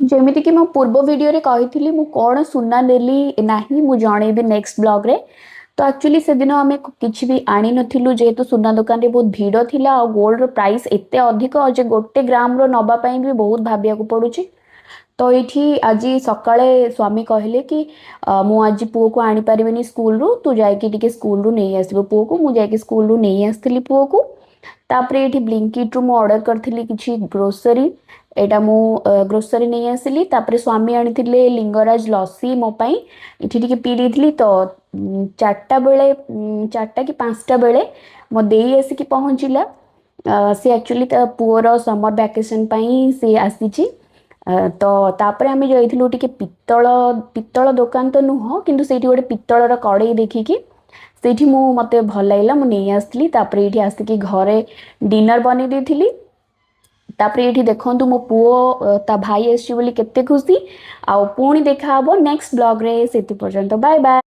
ଯେମିତିକି ମୁଁ ପୂର୍ବ ଭିଡ଼ିଓରେ କହିଥିଲି, ମୁଁ କ'ଣ ସୁନା ନେଲି ନାହିଁ ମୁଁ ଜଣେଇବି ନେକ୍ସଟ ବ୍ଲଗ୍ରେ। ତ ଆକ୍ଚୁଆଲି ସେଦିନ ଆମେ କିଛି ବି ଆଣିନଥିଲୁ, ଯେହେତୁ ସୁନା ଦୋକାନରେ ବହୁତ ଭିଡ଼ ଥିଲା ଆଉ ଗୋଲ୍ଡର ପ୍ରାଇସ୍ ଏତେ ଅଧିକ ଯେ ଗୋଟେ ଗ୍ରାମର ନେବା ପାଇଁ ବି ବହୁତ ଭାବିବାକୁ ପଡ଼ୁଛି। ତ ଏଇଠି ଆଜି ସକାଳେ ସ୍ୱାମୀ କହିଲେ କି ମୁଁ ଆଜି ପୁଅକୁ ଆଣିପାରିବିନି ସ୍କୁଲରୁ, ତୁ ଯାଇକି ଟିକେ ସ୍କୁଲରୁ ନେଇ ଆସିବୁ ପୁଅକୁ। ମୁଁ ଯାଇକି ସ୍କୁଲରୁ ନେଇ ଆସିଥିଲି ପୁଅକୁ। ତାପରେ ଏଇଠି ବ୍ଲିଙ୍କିଟ୍ରୁ ମୁଁ ଅର୍ଡ଼ର କରିଥିଲି କିଛି ଗ୍ରୋସରୀ। ଏଇଟା ମୁଁ ଗ୍ରୋସରୀ ନେଇ ଆସିଲି। ତାପରେ ସ୍ୱାମୀ ଆଣିଥିଲେ ଲିଙ୍ଗରାଜ ଲସି ମୋ ପାଇଁ, ଏଠି ଟିକେ ପିଇ ଦେଇଥିଲି। ତ 4ଟା ବେଳେ, 4ଟା କି 5ଟା ବେଳେ ମୋ ଦେଇ ଆସିକି ପହଞ୍ଚିଲା। ସେ ଆକ୍ଚୁଆଲି ତା ପୁଅର ସମର ଭ୍ୟାକେସନ୍ ପାଇଁ ସେ ଆସିଛି। ତ ତାପରେ ଆମେ ଯାଇଥିଲୁ ଟିକେ ପିତ୍ତଳ ଦୋକାନ ତ ନୁହଁ, କିନ୍ତୁ ସେଇଠି ଗୋଟେ ପିତ୍ତଳର କଡ଼େଇ ଦେଖିକି ସେଇଠି ମୁଁ ମୋତେ ଭଲ ଲାଗିଲା, ମୁଁ ନେଇ ଆସିଥିଲି। ତାପରେ ଏଇଠି ଆସିକି ଘରେ ଡିନର୍ ବନେଇ ଦେଇଥିଲି। ତାପରେ ଏଇଠି ଦେଖନ୍ତୁ ମୋ ପୁଅ ତା ଭାଇ ଆସିଛି ବୋଲି କେତେ ଖୁସି। ଆଉ ପୁଣି ଦେଖାହବ ନେକ୍ସଟ ବ୍ଲଗ୍ରେ, ସେଥି ପର୍ଯ୍ୟନ୍ତ ବାଏ ବାଏ।